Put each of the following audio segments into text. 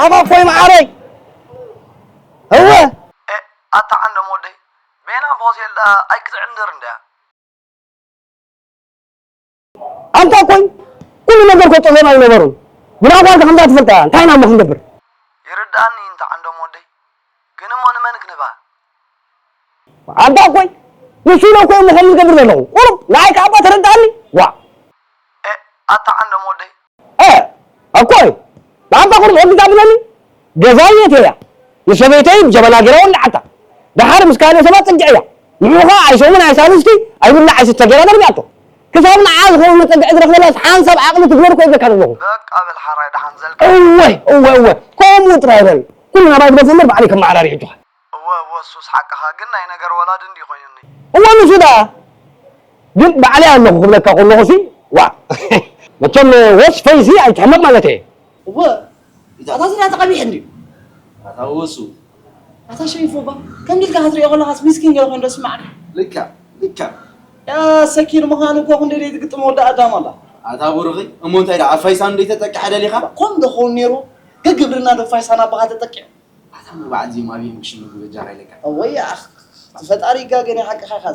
ኣባ እኮይ መዓረይ። እወ። ኣታ ዓንዶም ወደይ፣ ቤና ብሆቴል ደኣ ኣይክትዕንድር እንድያ። ኣንታ እኮይ ኩሉ ነገር እኮ ጸገም ኣይነበሩን። ብናኳ ከምዛ ትፈልጣ እንታይ ኢና እሞ ክንገብር? ይርድኣኒ እንተ ዓንዶም ወደይ፣ ግን እሞ ንመን ክንህባ? ኣንታ እኮይ ንሱ ኢለ እኮ እሞ ከም ዝገብር ዘለኹ። ቁሩብ ንዓይ ከኣ እባ ተረድኣኒ። ዋ። ኤ፣ ኣታ ዓንዶም ወደይ። ኤ፣ ኣኮይ ንኣንታ ቁሩብ ሕጊ ዳብለኒ። ገዛይ የት እያ? ንሰበይተይ ብጀበና ገይራ ወሊዓታ። ደሓር ምስ ካልእ ሰባት ጽግዕ እያ። ንዑ ኸኣ ኣይሰሙን ኣይሳልስቲ ኣይብላዕ ኣይስተ ገይራ ደርቢያቶ። ክሳብ ንዓ ዝኸውን መጸግዒ ዝረኽበላስ ሓንሳብ ዓቕሊ ትግበር እኮ ይብለካ ዘለኹ። በቃ በል ሓራይ ደሓን ዘልካ። እወ፣ እወ፣ እወ። ከምኡ ጥራይ በል። ኩሉ ናባይ ግደፍ እምበር ባዕለይ ከመዓራሪ ሕጂ ኸኣ። እወ፣ እወ፣ እሱስ ሓቅኻ፣ ግን ናይ ነገር ወላዲ እንድዩ ኮይኑኒ። እወ፣ ንሱ ደኣ። ግን ባዕለይ ኣለኹ ክብለካ ከለኹሲ፣ ዋ። መቸም ወስ ፈይሲ ኣይትሕመቕ ማለት እየ። እወ፣ እታ ዝርያ ተቐቢሑ እንድዩ። ኣታ ወሱ። ኣታ ሸይፎ እባ፣ ከምዚ ኢልካ ክትሪኦ ከለኻስ ሚስኪን ገለ ኮይኑ ዶ ይስምዓካ? ልካ፣ ልካ። ያ ሰኪር ምዃኑ እኮ ክንደይ ዘይትግጥም ወዲ ኣዳም ኣላ። ኣታ ብሩኺ፣ እሞ እንታይ ደኣ ኣብ ፋይሳን ደይተጠቅዐ ደሊኻ? ከምኡ ዶ ክኸውን ነይሩ? ገግብርና ዶ ፋይሳን ኣባኻ ተጠቂዑ? ኣታ እሞ በዓል ዜማ ኣበይ ምግሽም ምግቢ በጃኻ ኢለካ። እወ፣ ኣኽ፣ እቲ ፈጣሪ ይጋገን እዩ ሓቅኻ ኢኻ።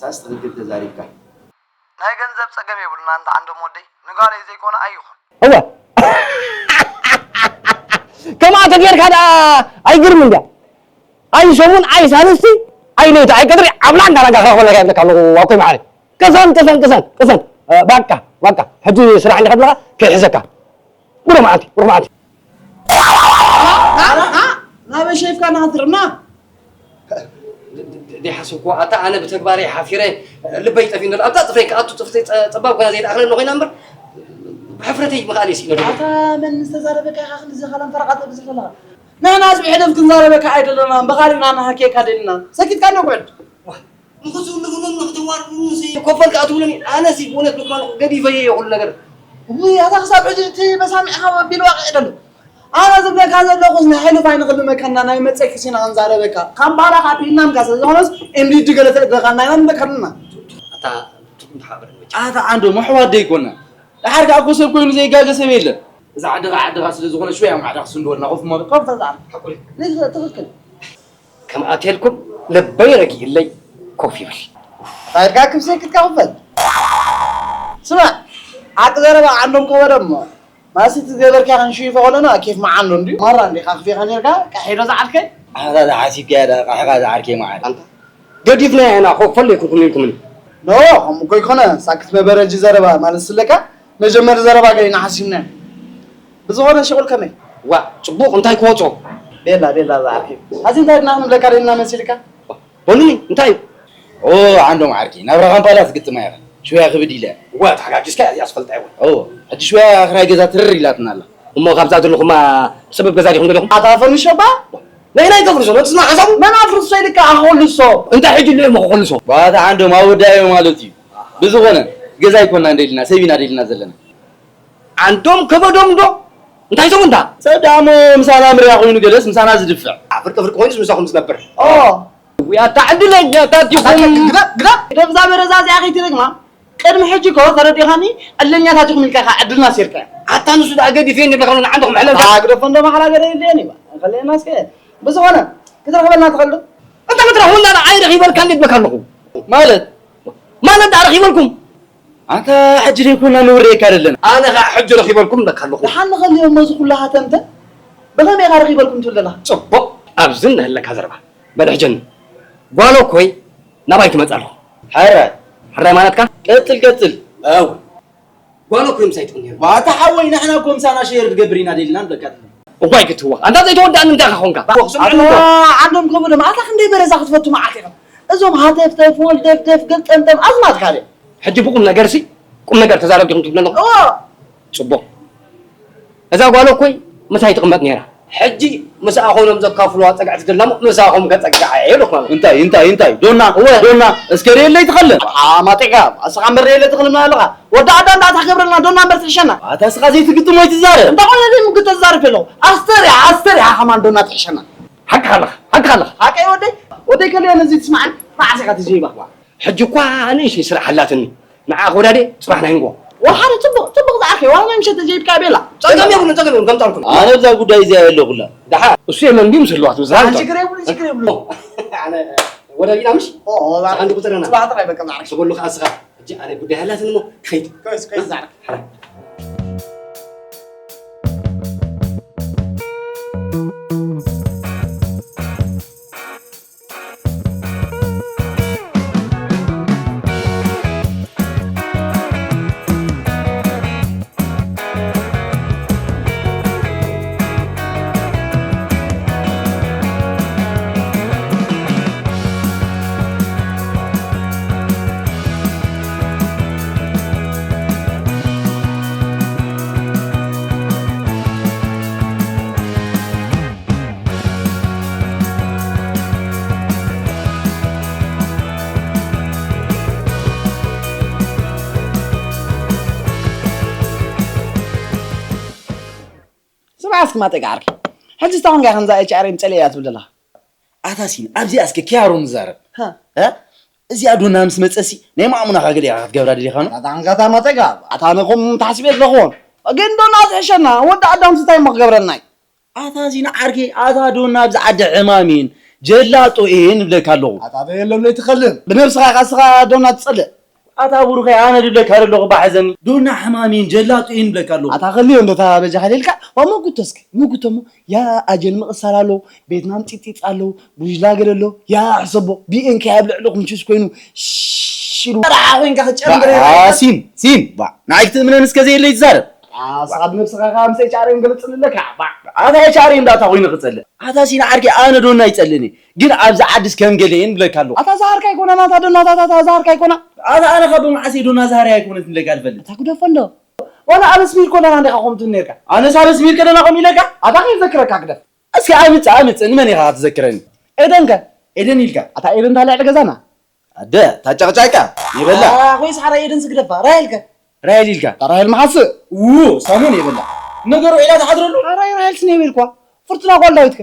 ሳስ ትኽክል ተዛሪብካ። ናይ ገንዘብ ጸገም የብሉና እንተ ዓንዶም ወደይ፣ ንጋለይ ዘይኮነ ኣይኹን። እወ። ከምኣ ተጌርካ ደኣ ኣይግርም እንድያ። ኣይ ሰሙን፣ ኣይ ሳልስቲ፣ ኣይ ለይቲ፣ ኣይ ቀትሪ፣ ዓብላን ጋራጋ ከረኽበለካ የብለካ ኣለኹ፣ ኣኮይ መዓረይ። ቅሰን፣ ቅሰን፣ ቅሰን፣ ቅሰን። እ፣ ባቃ፣ ባቃ። ሕጂ ስራሕ እንዲኻ ኣለኻ፣ ከይሕዘካ። ብሩኽ መዓልቲ፣ ብሩኽ መዓልቲ። ናበይ ሸይፍካ ናሃትርና? ደ-፣ ደይሓሰብኩዎ። ኣታ ኣነ ብተግባረይ ሓፊረ፣ ልበይ ጠፊኡኒ ኣሎ። ኣብታ ጽፍረይ ክኣቱ ጽፍተይ ጸ-፣ ጸባብ ኮይና ዘይትኣኽለኒ ኮይና እምበር፣ ብሕፍረተይ ምኽኣል እየ ስኢነ ኣለኹ። ኣታ መን ዝተዛረበካ ኢኻ ክንዲ ዘኻለም ፈረቓ ተብዝሕ ዘለኻ? ንሕናስ ብሕልፍ ክንዛረበካ ኣይደለናን፣ ብኻሊእና ንሃኬካ ደሊና። ሰኪትካኒ ውዕል። ዋ፣ ንኽትብሉ እውን ንኽትዋርዱኒ ሲ ኮፈል ከኣ ትብሉኒ። ኣነሲ ብእውነት ምኳኑ ገዲፈዮ እየ ኩሉ ነገር። ውይ፣ ኣታ ክሳብ ሕጂ እቲ መሳሚዕኻ ኣቢሉ ዋቂዕ ደሎ። ኣነ ዝብለካ ዘለኹስ ንሕልፍ ኣይንኽልመካና፣ ናይ መጸኪ ሲና ክንዛረበካ። ካምባላ ካብ ፊንላንድ ስለ ዝኾነስ ኤምዲዲ ገለ ተእትለካና ኢና ንብለካ ኣለና። ኣታ ትኩም ተሓበረኒ መቸም። ኣታ ዓንዶም ኣሕዋት ደይኮና። ደሓር ከኣ እኮ ሰብ ኮይኑ ዘይጋገ ሰብ የለን። እዛ ዓድኻ ዓድኻ ስለ ዝኾነ ሽወያ ማዕዳ ክስንድወልና ኮፍ ማለት። ኮፍ ተዛር። ሓቁ እዩ። ትኽክል። ከም ኣትየልኩም ልበይ ረጊእለይ ኮፍ ይብል። ኣታ ኢልካ ክብሰይ ክትካ ክፈል። ስማዕ፣ ሓቂ ዘረባ ዓንዶም ከበደ እሞ፣ ማሲ እቲ ዝገበርካዮ ክንሽይፎ ከለና ኬፍ መዓንዶ እንድዩ። ማራ እንዲኻ ክፊኻ ኔርካ፣ ቀሒ ዶ ዝዓርከይ? ኣታ ዝሓሲብካዮ ዳ፣ ቀሕኻ ዝዓርከይ መዓር። ኣንታ፣ ገዲፍናዮ ኢና፣ ኮፍ ፈለይኩምኩም ኢልኩምኒ። ኖ፣ ከምኡ እኮ ይኮነ፣ ሳክት መበረጂ ዘረባ ማለት ስለካ፣ መጀመሪ ዘረባ ገሊና ሓሲብና። ብዝኾነ ሽቁል ከመይ? ዋ፣ ጽቡቕ፣ እንታይ ክወጾ? ቤላ፣ ቤላ፣ ዝዓርከይ። ሐዚ እንታይ ድና ክንብለካ ደሊና መሲልካ? በሉኒ፣ እንታይ እዩ? ኦ፣ ዓንዶም ዓርከይ፣ ናብራ ካምፓላ ትግጥማ ኢኻ። ሽውያ ክብድ ኢለ። ዋ፣ ተሓጋጊዝካ እያ ዝፈልጣ ይኹን። ኦ፣ ሕጂ ሽውያ ክራይ ገዛ ትርር ኢላትና ኣላ። እሞ ካብዛ ዘለኹማ ጽብብ ገዛ ዲኹም ዘለኹም? ኣታ ፈርንሾ እባ? ናይ ናይ ከፍርሶ፣ ነቲ ስማ ሓሳቡ? መን ኣፍርሶ ኢልካ ኣኸልሶ? እንታይ ሕጂ ኣሎ እሞ ክኸልሶ? ዋ፣ ኣታ ዓንዶም ኣወዳዮ ማለት እዩ። ብዝኾነ፣ ገዛ ኣይኮና እንደልና፣ ሰብ ኢና ደሊና ዘለና። ዓንዶም ከበዶም ዶ? እንታይ ሰብ እንታ? ሰብ ደኣ እሞ ምሳና ምርያ ኮይኑ ገለስ ምሳና ዝድፍዕ። ፍርቂ ፍርቂ ኮይኑስ ምሳኹም ዝነብር። ኦ። ውይ ኣታ ዕድለኛታት ዲኹም። ግዳ፣ ግዳ። ደብዛ በረዛ እዚኣ ከይትደግማ። ቅድሚ ሕጂ እኮ ተረዲኻኒ ዕድለኛታት ኢኹም ኢልካ ኢኻ ዕድልና ሴርካ። ኣታ ንሱ ደኣ ገዲፍዮ እንዲ ብለካ ንዓንዶም ሕለል። ኣግደፎ እንዶ ማሕላ ገለ የለን ይባ። ከለና እስከ ብዝኾነ ክትረኽበና ትኽእል ዶ? እንተ ክትረኽበና ደኣ ኣይረኺበልካ እንዲ ብለካ ኣለኹ። ማለት? ማለት ደኣ ረኺበልኩም። ኣንታ ሕጂ ደይኮና ንውረየካ ደለና። ኣነ ኸዓ ሕጂ ረኺበልኩም እብለካ ኣለኹ። ደሓን ንኸልዮም ነዚ ኩሉ ሃተምተም ብኸመይ ኢኻ ረኺበልኩም ትብል ዘለኻ? ጽቡቕ፣ ኣብዚ እንሀለካ ዘረባ። በል ሕጂ ጓሎ እኮይ ናባይ ትመጽእ ኣለኹ። ሕራይ። ሕራይ ማለትካ? ቀጽል፣ ቀጽል። እው። ጓሎ እኮይ ምሳይ ትኹን ነይሩ። ኣታ ሓወይ፣ ንሕና እኮ ምሳና ሸየር ትገብር ኢና ደሊና ንብለካ ዘለና። እዋይ ክትህወኽ። ኣንታ ዘይተወድኣኒ እንታይ ኢኻ ኾንካ? ኣታ ስምዕኒ እኮ። ዓንዶም ከበዶም፣ ኣታ ክንደይ በረዛ ክትፈቱ መዓት ኢኻ። እዞም ሃተፍተፍ፣ ወልደፍደፍ፣ ገልጠምጠም ኣዝማድካ ድዮም። ሕጂ ብቁም ነገርሲ፣ ቁም ነገር ተዛረብ ዲኹም ትብሉ ኣለኹም? እዎ። ጽቡቕ። እዛ ጓል እኮይ ምሳይ ትቕመጥ ነይራ። ሕጂ ምስኣ ኮይኖም ዘካፍሉዋ ጸግዒ ትደላ እሞ ምስኣ ኾም ከጸግዓ እየ ኢሉ ማለት። እንታይ፣ እንታይ፣ እንታይ? ዶና፣ እወ። ዶና፣ እስከ ርእየለይ ትኸልን። ኣማጢዕካ፣ ኣስኻ እምበር ርእየለይ ትኽልምና ኣለኻ። ወዲ ኣዳም ደኣ ታክብረልና፣ ዶና እምበር ትሕሸና። ኣታ እስኻ ዘይትግጥም ወይ ትዛረብ? እንታይ ኾነ ዘይምግጥ ተዛርብ ኣለኹ? ኣስተርያ፣ ኣስተርያ ከማን ዶና ትሕሸና። ሓቅኻ ኣለኻ፣ ሓቅኻ ኣለኻ። ሓቀይ ወደይ፣ ወደይ ከልዮ ነዚ ትስማዓን፣ መዓስ ኢኻ ትጅይባ? ሕጂ እኳ ንእሽተይ ስራሕ ኣላትኒ። ንዓ ክወዳዴ ጽባሕ ናይ ንግሆ። ወሓደ ጽቡቕ፣ ጽቡቕ ዝዓርኪ፣ ዋላ ናይ ምሸት ዘይብካ ቤላ። ጸገም የብሉን፣ ጸገም የብሉን፣ ከምጻልኩም። ኣነ ኣብዛ ጉዳይ እዚኣ የለኹላ። ደሓን። እሱ የመን ድዩ ምስልዋት ብዛዕባ ኣነ ችግር የብሉን፣ ችግር የብሉን። ኣነ ወደ ቢና ምሽ? ኦ፣ ኦ፣ ሓንቲ ቁጽር እና። ጽባሕ ጥራይ በቃ ዝዓርኪ። ስበሉ ከኣ እስኻ። ሕጂ ኣነ ጉዳይ ሃላትኒ እሞ ክኸይድ። ከይስ፣ ከይስ ዝዓርኪ። ስማዕ እስኪ ማጠ ጋር ሕጂ ስታውን ጋር ከምዛ ኤች ኣር ኤም ጸለያ ትብል ዘላ ኣታ ሲን ኣብዚኣ እስኪ ኪያሮ ንዛረብ። ሃ። እ? እዚኣ ዶና ምስ መጸሲ ናይ ማእሙና ካገለ ኢኻ ክትገብራ ደሊኻ ነው? ኣታ ኣንጋታ ማጠጋ ኣታ ነኹም ታሕስቤት ለኹም ግን ዶና ዝሕሸና ወዲ ኣዳም ስታይ እሞ ክገብረልናይ። ኣታ ሲን ዓርከይ ኣታ ዶና ኣብዚ ዓዲ ዕማም እየን ጀላጦ እየን እብለካ ኣለኹ። ኣታ ኣበይ የሎም ለይትኸልም? ብነብስኻ ኢኻ እስኻ ዶና ትጸልእ። ኣታ ብሩኸይ ኣነ ድብለካ ዘለኹ ባሕዘኒ ዶና ሕማም እየን ጀላጡ እየን እብለካ ኣለኹ። ኣታ ከልዮ እንዶ እታ በጃኻ ኢልካ ዋ መጉቶ እስኪ መጉቶ እሞ ያ ኣጀን ምቕሳል ኣሎ ቤትና ምጢጢጥ ኣሎ ቡጅላ ገለ ኣሎ ያ ሕሰቦ ቢኤንኬ ኣብ ልዕልኹም ችስ ኮይኑ ሽሉ ረሓ ኮይንካ ክትጨርም ገለ ኢልካ። ሲን ሲን ባ ንዓይ ክትእምነን እስከ ዘየለይ ትዛረብ። ኣስኻ ብነብስኻ ካብ ምሰይ ጫርዮም ገለጽ ኣለካ ባ ኣታ ቻሪ እንዳታ ኮይኑ ክጸልእ ኣታ ሲን ዓርኪ ኣነ ዶና ይጸልእኒ ግን ኣብዚ ዓድስ ከም ገለ እየን ብለካ ኣለኹ። ኣታ ዝሃርካ ኣይኮነን ኣታ ዶ ናታ ኣታ ዝሃርካ ኣይኮና። ኣታ ኣነ ካብ መዓስ እየ ዶ ናዛርያ ኣይኮነት ንለካ ዝፈልጥ። ኣታ ግደፎ እንዶ። ዋላ ኣበስሚር ኮለና እንዲኻ ከምኡ ትብል ነርካ። ኣነስ ኣበስሚር ከለና ከምኡ ኢለካ? ኣታ ከይዘክረካ ግደፍ። እስኪ ኣምጽእ ኣምጽእ ንመን ኢኻ ትዘክረኒ? ኤደን ከ? ኤደን ኢልካ? ኣታ ኤደን እታ ልዕሊ ገዛና። ኣደ እታ ጨቕጫቃ ይበላ። ኣታ ኮይስ ሓራ ኤደን ስግደፋ ራሄል ከ? ራሄል ኢልካ? እታ ራሄል መሓስእ። ው ሳሙን ይበላ። ነገሩ ዒላ ትሓድረሉ? ሓራይ ራሄል ስነ ይበልኳ። ፍርቱና ጓል ዳዊት ከ?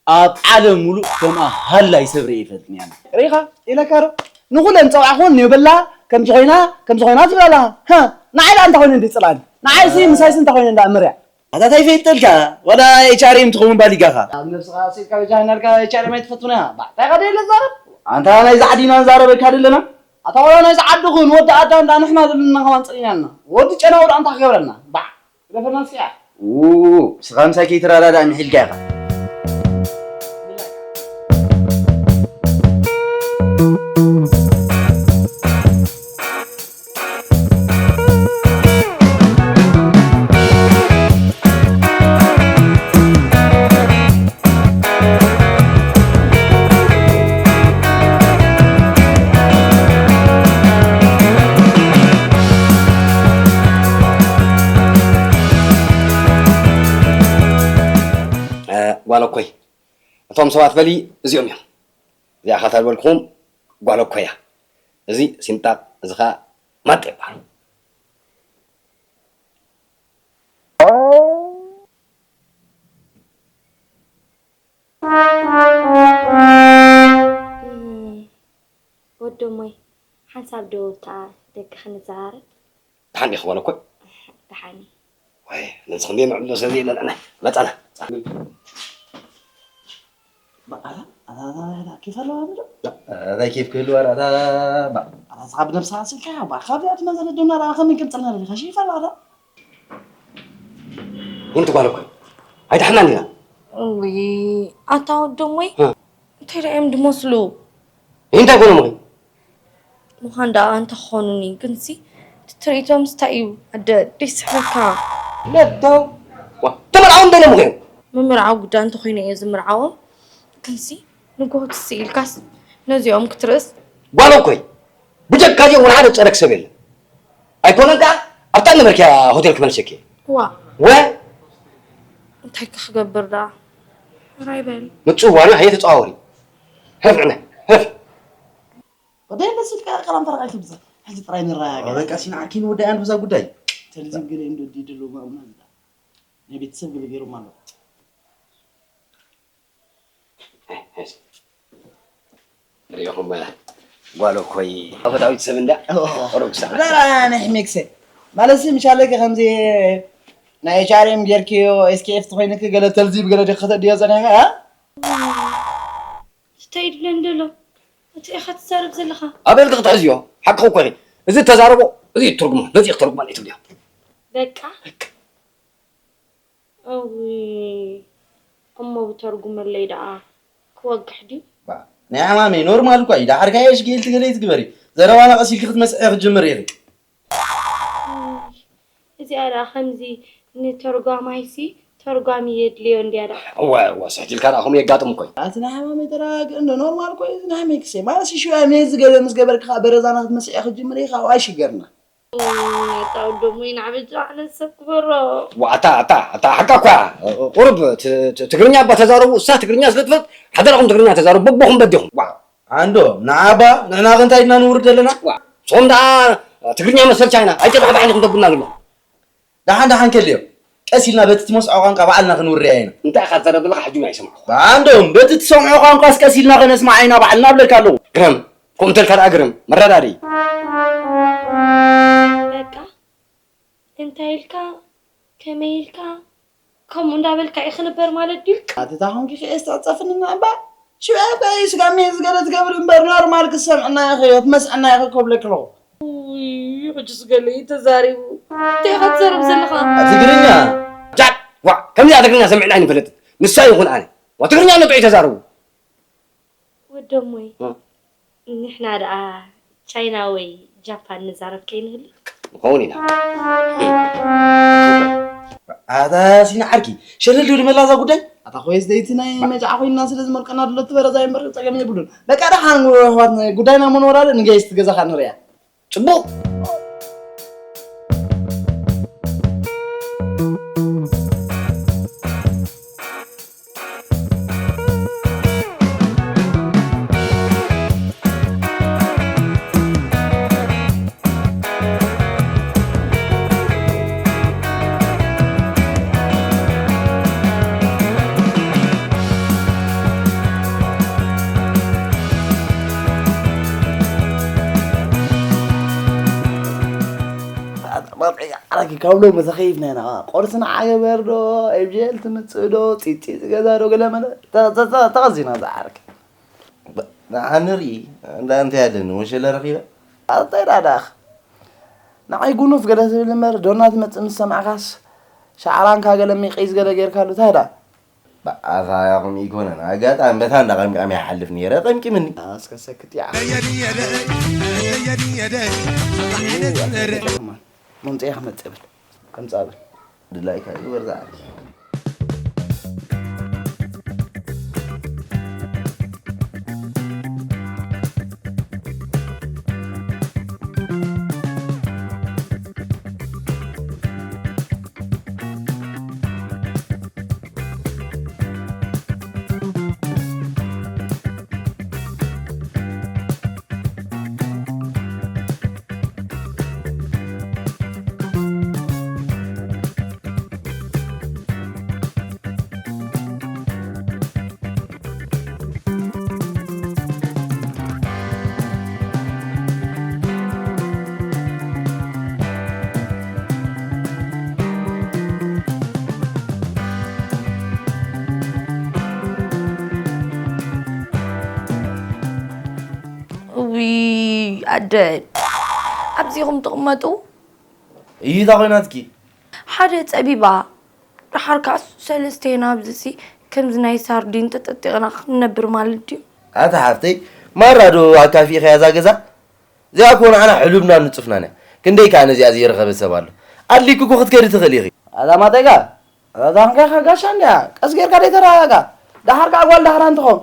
ኣብ ዓለም ሙሉእ ከምኣ ሃላይ ሰብ ርእየ ይፈልጥኒ ኣነ። ርኢኻ ኢለካ ዶ ንኹለን ጸውዓኹን ኔበላ ከምዚ ኮይና ከምዚ ኮይና ትብል ኣለኻ። ሃ ንዓይ ደኣ እንታይ ኮይነ እንዲ ጽላኒ ንዓይሲ ምሳይሲ እንታይ ኮይነ እንዳ እምርያ። ኣታ እንታይ ይፈልጠልካ ዋላ ኤች ኣር ኤም ትኸውን ባሊጋኻ። ኣብ ነብስኻ ኣሲልካ በጃ ናልካ ኤች ኣር ኤም ኣይትፈቱን እያ። ባዕ እንታይ ቃ ደለ ዛረብ። ኣንታ ናይ ዛዕዲና ንዛረበካ ደለና። ኣታ ዋላ ናይ ዝዓድኹን ወዲ ኣዳም ደኣ ንሕና ዘለና ከማን ጽሊናና ወዲ ጨናዊ ደኣ እንታይ ክገብረና። ባዕ ግደፈና እስኪ። ው፣ ስኻ ምሳይ ከይትረዳዳእ ምሒልካ ኢኻ። እ፣ ጓል እኮይ፣ እቶም ሰባት በሊ እዚኦም እዮም። እዚኣ ኸ እታ ዝበልኩኹም ጓል እኮ እያ። እዚ ሲንጣቕ፣ እዚ ኸኣ ማጥ ይበሃል። እም፣ ወዶሞይ፣ ሓንሳብ ዶ እታ ደገ ክንዘራረብ? ደሓን ዲኺ ጓል እኮይ? ደሓን እየ። ወይ፣ ነዚ ክንደይ ንዕብሎ ሰብ የለን፣ ኣነ መጻና። በቃ፣ ኣታ፣ ኣታ፣ ኣታ፣ ኣታ፣ ኬፍ ኣለዋ ብሎ? ኣታ፣ ኬፍ ክህልዋ፣ ኣታ፣ ባ-፣ ኣታ፣ ስኻ ብነብስኻ ኣሲልካያ፣ ባ-፣ ካብ እዚኣ ትመዘለ ዶና፣ ኣታ፣ ከመይ ከምጽልና ደሊኻ? ሺፍ ኣለዋ፣ ኣታ። ወንቲ ጓል እኮ ኣይደሓናን ኢና። ውይ፣ ኣታ ወዶም ወይ? እ። እንታይ ደኣ እዮም ድመስሉ? እንታይ ኮኖም ወይ? ምዃን ደኣ እንተኾኑኒ፣ ግንሲ እቲ ትርኢቶምስ እንታይ እዩ? ኣደ ደይስሕበካ። ለዶ። ዋ፣ ተመርዓዎም ደሎም እዮም። ምምርዓው ጉዳይ እንተኾይኑ እየ ዝምርዓዎም። ግንሲ ንግሆ ትስ ኢልካስ ነዚኦም ክትርእስ? ጓል እኮይ፣ ብጀካ እዚኦም ወላ ሓደ ዝጸረክ ሰብ የለን። ኣይኮነን ከኣ ኣብታ ነበርክያ ሆቴል ክመልሰኪ እየ። ዋ። ወ? እንታይ ከ ክገብር ደኣ? ሕራይ በል። ምጽዋና፣ ሃየ ተጸዋወሪ። ህፍ ዕነ፣ ህፍ። ወደ መሲልካ ቀላም ፈረቃ ይትብዛ። ሕጂ ጥራይ ንረጋገ። በቃ ሲና ዓርኪ ንወዳእያ ንብዛ ጉዳይ። ተልዝም ገለ እንዶ ዲድሎ ማእሙና ዝዳ። ናይ ቤተሰብ ገለ ገይሮም ኣለዉ። ሪኢኹም ጓል እኮይ ኣፈታዊት ሰብ እንዳ ኦ። ሩክሳ። ዳ ናይ ሕሜክሰ። ማለት ምሻለኪ ከምዚ ናይ ኤች ኣር ኤም ጌርክዮ፣ ኤስ ኬ ኤፍ ተኾይንኪ ገለ ተልዚብ ገለ ዲኺ ከተድዮ ጸኒሕኪ፣ እ? እንታይ ይድብለን ደሎ? እቲ ኢኻ ትዛረብ ዘለኻ? ኣበይ ኢልኪ ክትሕዝዮ? ሓቅኺ እኮ ኢኺ። እዚ እተዛረቦ፣ እዚ እዩ ትርጉሙ። ነዚ እዩ ክትርጉማ እዩ ትብልዮ። በቃ። በቃ። እውይ፣ እሞ ብተርጉመለይ ደኣ ክወግሕ ድዩ? ባ፣ ናይ ሓማመይ ኖርማል እኳ እዩ። ደሓር ከኣ የሽ ጌል ትገለይ ትግበሪ። ዘረባና ቀስ ኢልኪ ክትመስዐ ክትጅምሪ ኢኺ። እዚኣ ደኣ ከምዚ ንተርጓማይሲ ተርጓሚ የድልዮ እንድያ ደኣ። እወ፣ እወ፣ ስሕት ኢልካ ደኣ ከምኡ የጋጥም እኮ እዩ። ኣቲ ናይ ሓማመይ ተረጋግእ እንዶ፣ ኖርማል እኮ እዩ። እዚ ናይ ሓመይ ክሰይ። ማለት ሽሹ እያ፣ ሜዝ ገለ ምስ ገበርኪ ከኣ በረዛና ክትመስዐ ክትጅምሪ ኢኻ፣ ዋይ ሽገርና። ኣታ ወዶም ወይ ንዓበጃ ኣነ ሰብ ክበሮ። ዋ፣ ኣታ፣ ኣታ፣ ኣታ፣ ሓቃ እኳ፣ ቁሩብ ት-፣ ት-፣ ትግርኛ እባ ተዛረቡ፣ እሳ ትግርኛ ስለ ትፈልጥ፣ ሓደራኹም ትግርኛ ተዛረቡ፣ በቦኹም በዲኹም። ዋ። ኣንዶ፣ ንዓባ፣ ንሕና ከ እንታይ ኢልና ንውርድ ዘለና? ዋ። ንስኹም ደኣ ትግርኛ መሰል ቻይና፣ ኣይተባዕባዕን ኢኹም ተብሉና ኣለኹም። ደሓን ደሓን ከልዮ። ቀስ ኢልና በቲ ትመስዖ ቋንቋ ባዕልና ክንውርያ ኢና። እንታይ ኢኻ ትዛረብ ዘለኻ? ሕጂ እውን ኣይሰማዕኩ። ኣንዶ፣ በቲ ትሰምዖ ቋንቋስ ቀስ ኢልና ከነስምዓ ኢና ባዕልና እብለካ ኣለኹ። ግረም፣ ከምኡ እንተልካ ደኣ ግረም፣ መረዳድኢ። በቃ፣ እንታይ ኢልካ፣ ከመይ ኢልካ፣ ከምኡ እንዳበልካ እዩ ክንበር ማለት ድዩ? ኣቲ እታ ኾንኪ ከ የስተዕጸፍኒ እባ። ሽዑ እኮ እዩ ስጋብ ሜዝ ገለ ትገብሪ እምበር ኖርማል ክትሰምዕና ኢኺ፣ ክትመስዕና ኢኺ እኮ እብለኪ ኣለኹ። ውይ፣ ሕጂ ስገለይ ተዛሪቡ። እንታይ ኢኻ ትዛረብ ዘለኻ? ትግርኛ። ጃድ፣ ዋ፣ ከምዚኣ ትግርኛ ሰሚዕና ኣይንፈልጥን። ንሳ ይኹን ኣነ። ዋ፣ ትግርኛ ነጥዑ ተዛረቡ። ወዶሞይ፣ እ። ንሕና ደኣ ቻይና ወይ ጃፓን ንዛረብ ከይንህሉ? ንኸውን ኢና። ኣታ ሲና ዓርኪ፣ ሸለል ዶ ንበላ እዛ ጉዳይ? ኣታ ኾይስ ደይቲ ናይ መጫዓ ኮይንና ስለ ዝመልቀና ድሎ ትበረዛ እምበር ጸገም የብሉን። በቃ ደሓን ኣሕዋት ጉዳይና ምንወራደ ንገይስ ገዛኻ ንሪኣ። ጽቡቕ። ዓረኪ ካብ ሎሚ ተኸይፍና ኢና። ቁርሲ ንዓ ገበር ዶ፣ ኤብጀል ትምጽእ ዶ፣ ጺጺ ዝገዛ ዶ፣ ገለ መለ ተ-፣ ተ-፣ ተ-፣ ተቐዚና እዛ ዓረኪ። ብ-፣ ንዓ ንርኢ፣ እንዳ እንታይ ኣለኒ፣ ወሸለ ረኺበ? ኣታ እንታይ ደኣ ደኣኽ? ንዓይ ጉኑፍ ገለ ትብል እምበር፣ ዶና ትመጽእ ምስ ሰማዕካስ፣ ሻዕራንካ ገለ ሚቒዝ ገለ ጌርካሉ፣ እንታይ ደኣ? ብኣኻያኹም ይኮነን ኣጋጣሚ በታ እንዳ ቀምቃም ይሓልፍ ነይረ ቀምቂምኒ። ኣስከ ሰክት ይዓ። መምፅኤ ክመፅእ ብል ከምፃ ብል ድላይካ ይበርዛዕ። እውይ ኣደ ኣብዚኹም ትቕመጡ እዩ እታ ኮይናትኪ ሓደ ጸቢባ ደሓር ከኣ ሰለስቴና ኣብዚሲ ከምዚ ናይ ሳርዲን ተጠጢቕና ክንነብር ማለት ድዩ ኣታ ሓፍተይ ማራ ዶ ኣካፊእኻያ እዛ ገዛ እዚኣ እኮ ንዓና ሕሉብና ንጹፍናን እያ። ክንደይ ከኣ ነዚኣ ዘይረኸበ ሰብ ኣሎ። ኣድሊኪ እኮ ክትከዲ ትኽእሊ ኢኺ። ኣታ ማጠጋ፣ ኣታ ንካኻ ጋሻ እንድያ። ቀስ ጌርካ ደይ ተረጋጋ። ደሓር ከኣ ጓል ዳህራን ትኾን።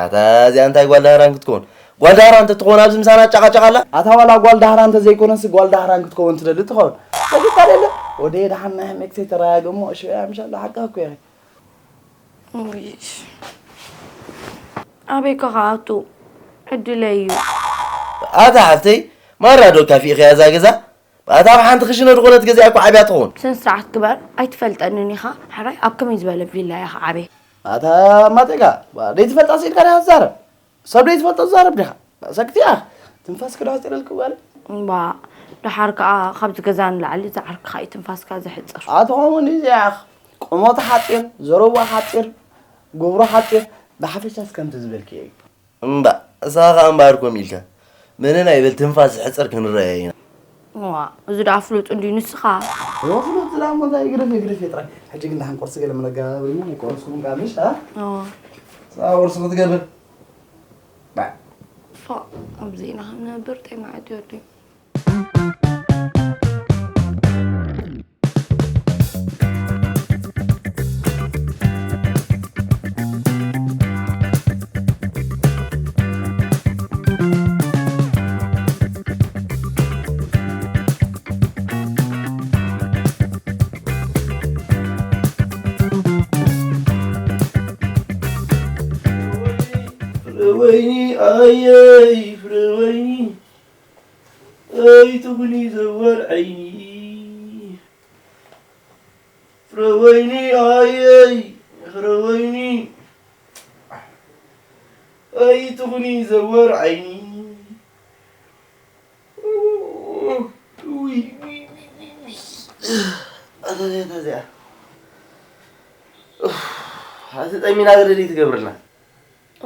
ኣታ እዚኣ እንታይ ጓል ዳህራን ክትኮን? ጓል ዳህራን እንተትኾን ኣብዚ ምሳና ትጨቓጨቕ ኣላ? ኣታ ዋላ ጓል ዳህራን እንተዘይኮነስ ጓል ዳህራን ክትከውን ትደሊ ትኸውን። ሰጊድካ ደለ? ወደየ ደሓን ናይ ሕሜክተይ ተረጋግእ እሞ እሺ በያ ምሻ ኣሎ ሓቅኺ እኮ ኢኺ። ውይ፣ ኣበይ ከ ክኣቱ ዕድለይ እዩ። ኣታ ሓፍተይ ማራ ዶ ካፊእኽያ እዛ ገዛ? ኣታ ኣብ ሓንቲ ክሽነ ዝኾነት ገዚኣ እኮ ዓብያ ትኾን። ስነ ስርዓት ግበር ኣይትፈልጠንን ኢኻ። ሕራይ ኣብ ከመይ ዝበለ ቪላ ኢኻ ዓብየ። ኣታ ማጤጋ ደይትፈልጣ ስኢልካ ዲኻ ትዛረብ? ሰብ ደይትፈልጦ ትዛረብ ዲኻ? ሰክቲ ኢኻ። ትንፋስ ክዳስ ጥለልክ ጓል። እምባ ደሓር ከኣ ካብዚ ገዛ ንላዕሊ ዝዓርክኻ እዩ ትንፋስካ ዘሕጽር። ኣቲ ከምኡ እንድዩ እዚኣ ኢኻ። ቁመቱ ሓጺር፣ ዘረባ ሓጺር፣ ግብሩ ሓጺር፣ ብሓፈሻስ ከምቲ ዝበልክዮ እዩ። እምባ፣ እሳ ኸኣ እምበኣር ኮም ኢልካ። መነና ይበል ትንፋስ ዝሕጽር ክንረኣዮ ኢና። እዋ፣ እዚ ደኣ ፍሉጥ እንድዩ ንስኻ። እዎ፣ ፍሉጥ ዝላ እሞ እንታይ ይግደፍ ይግደፍ እዩ ጥራይ። ሕጂ ግን ደሓን ቁርሲ ገለ መነጋገሪ እሞ ኣይቆረስኩን እምበኣር ምሽ፣ ኣ? እዎ። እሳ ቁርሲ ክትገብር። ባ። ፎእ፣ ኣብዚ ኢና ክንነብር፣ ጤማ ዕድዮ ድዩ? ፍረ ወይኒ ኣየይ ፍረ ወይኒ ኣይትኹኒ ዘወር ዓይኒ ፍረ ወይኒ ኣየይ ፍረ ወይኒ ኣይትኹኒ ዘወር ዓይኒ። ውይ፣ ውይ፣ ውይ፣ ውይ፣ ውይ። ኣታ እዚኣ፣ እታ እዚኣ። ኡፍ፣ ኣቲ ጠሚና ገለ ደይ ትገብርልና?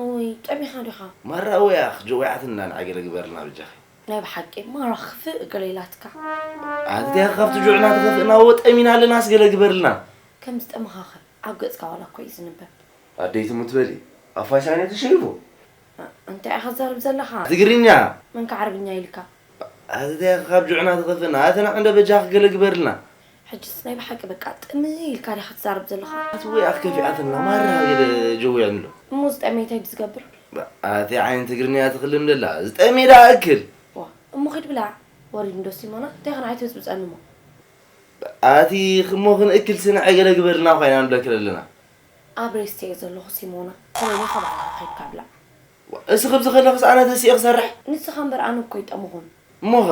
እውይ፣ ጠሚኻ ዲኻ? ማራ ወይ ኣኽ፣ ጀዊዓትና ንዓ ገለ ግበርልና በጃኺ። ናይ ብሓቂ ማራ ክፍእ ገለ ኢላትካ። ኣቲ እቲኣ ካብቲ ጁዕና ትኸፍእና፣ ወ ጠሚና ኣለናስ ገለ ግበርልና። ከም ዝጠመኻኸ ኣብ ገጽካ ዋላ እኮ እዩ ዝንበብ። ኣደይ ትሙት በሊ፣ ኣፋሻኒ ተሸይፉ። እ-፣ እንታይ ኢኻ ትዛረብ ዘለኻ? ትግርኛ። መንካ ዓረብኛ ኢልካ? ኣቲ እቲኣ ካብ ጁዕና ትኸፍእና፣ ኣቲ ንዓ እንደ በጃኺ ገለ ግበርልና። ሕጅስ ናይ ብሓቂ በቃ ጥምይ ኢልካ ዲኻ ትዛረብ ዘለኻ? ኣቲ ወይ ኣኽ ከፊኣትና፣ ማራ ገለ ጀዊዕንሎ። እሞ ዝጠመየ እንታይ ድዩ ዝገብር? ኣቲ ዓይኒ ትግርኛ ትኽልም ደላ፣ ዝጠመየ ደኣ እክል። ዋ፣ እሞ ኺድ ብላዕ፣ ወሪድ እንዶ ሲሞና፣ እንታይ ኸን ኣይተጽብጸኒ እሞ። ኣቲ ኽሞ ክንእክል ስንዐ ገለ ግበርልና ኳይና ንብለኪ ዘለና። ኣብ ሬስት እየ ዘለኹ ሲሞና፣ ተለለ ኸባዕልኻ ኸይድካ ብላዕ። ዋ፣ እስኺ ብዚ ኸለኽስ ኣነ ተሲኤ ክሰርሕ? ንስኻ እምበር ኣነ እኮ ይጠምኹን። እሞኸ?